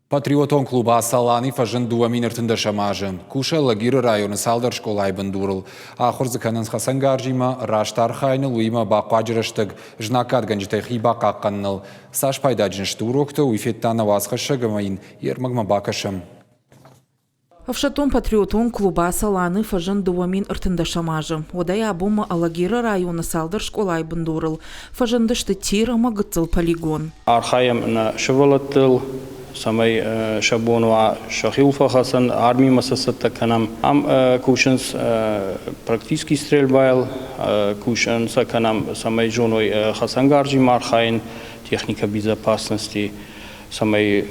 Патриотон клуб «Асалани» фӕзынд 2013 азы. Кусы Алагиры районы цалдӕр скъолайы бындурыл. Ахуыр дзы кӕнынц хӕцӕнгарзимӕ, раст архайыныл, уыимӕ бахъуаджы рӕстӕг знаггадгӕнджытӕй хи бахъахъхъӕныныл. Цас пайдаджын сты уроктӕ, уый федта нӕ уацхӕссӕг ӕмӕ йын йе рмӕгмӕ бакӕсӕм. Ӕфсӕддон-патриотон клуб «Асаланы» фӕзынд 2013 азы. Уӕдӕй абонмӕ Алагиры районы цалдӕр скъолайы бындурыл фӕзындысты тир ӕмӕ гыццыл полигон. Архайӕм нӕ сывӕллӕттыл, цӕмӕй сӕ бон уа сӕхиуыл фӕхӕцын, армимӕ сӕ цӕттӕ кӕнӕм. Ам кусынц практический стрельбайыл, кусын сӕ кӕнӕм, цӕмӕй зоной хӕцӕнгарзимӕ архайын, техника безопасности. Цӕмӕй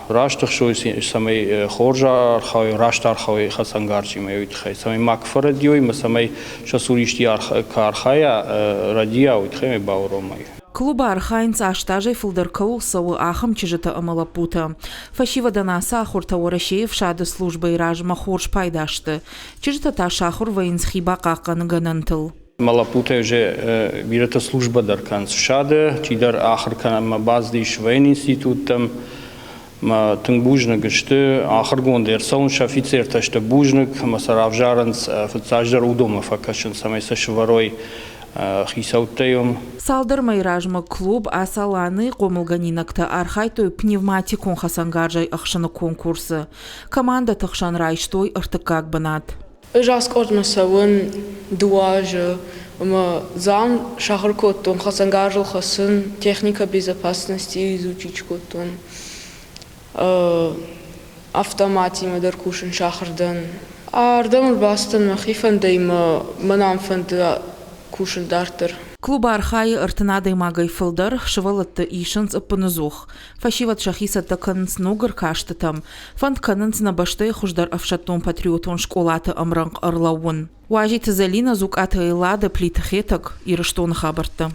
раст ӕхсой, цӕмӕй хорз архайой, раст архайой хӕцӕнгарзимӕ, уый тыххӕй, цӕмӕй ма куы фӕрӕдийой ӕмӕ цӕмӕй сӕ цур исти куы архайа, рӕдийа, уый тыххӕй ма бауромой. Клубы архайынц 8 азӕй фылдӕр кӕуыл цӕуы, ахӕм чызджытӕ ӕмӕ лӕппутӕ. Фӕсивӕдӕн ацы ахуыртӕ Уӕрӕсейы ӕфсады службӕйы размӕ хорз пайда сты. Чызджытӕ та сахуыр вӕййынц хи бахъахъхъӕны гӕнӕнтыл. Мӕ лӕппутӕ уже бирӕтӕ службӕ дӕр кӕнынц ссады, чидӕр ахуыр кӕнынмӕ бацыдис военный институттӕм. Мӕ тынг бузныг сты, ахуыргонд ӕрцӕуынц офицертӕ сты бузныг ӕмӕ сӕ равзарынц, фыццаджыдӕр уыдонмӕ фӕкӕсынц, цӕмӕй сӕ сывӕрой хицӕуттӕй уым. Цалдӕр мӕйы размӕ клуб Асаланы хъомылгӕнинӕгтӕ архайдтой пневматикон хӕцӕнгарзӕй ӕхсыны конкурсы. Командӕты хсӕн райстой ӕртыккаг бынат. Ӕз ацы къордмӕ цӕуын дыууӕ азы ӕмӕ дзы сахуыр кодтон хӕцӕнгарзыл хӕцын, техника безопасности изучить кодтон. Автоматимӕ дӕр кусын сахуыр дӕн. Ардӕм ӕрбацыдтӕн мӕхи фӕндӕй ӕмӕ мӕн ам фӕнды кусын дарддӕр. Клуб архайы 30 адӕймагӕй фылдӕр, сывӕллӕтты исынц ӕппынӕдзух. Фӕсивӕд сӕхи цӕттӕ кӕнынц ног ӕркастытӕм, фӕнд кӕнынц нӕ бӕстӕйы хуыздӕр ӕфсӕддон-патриотон скъолаты ӕмрӕнхъ ӕрлӕууын. Уазиты Зӕлинӕ, Зукъаты Эллада, Плиты Хетӕг, Ирыстоны хабӕрттӕ.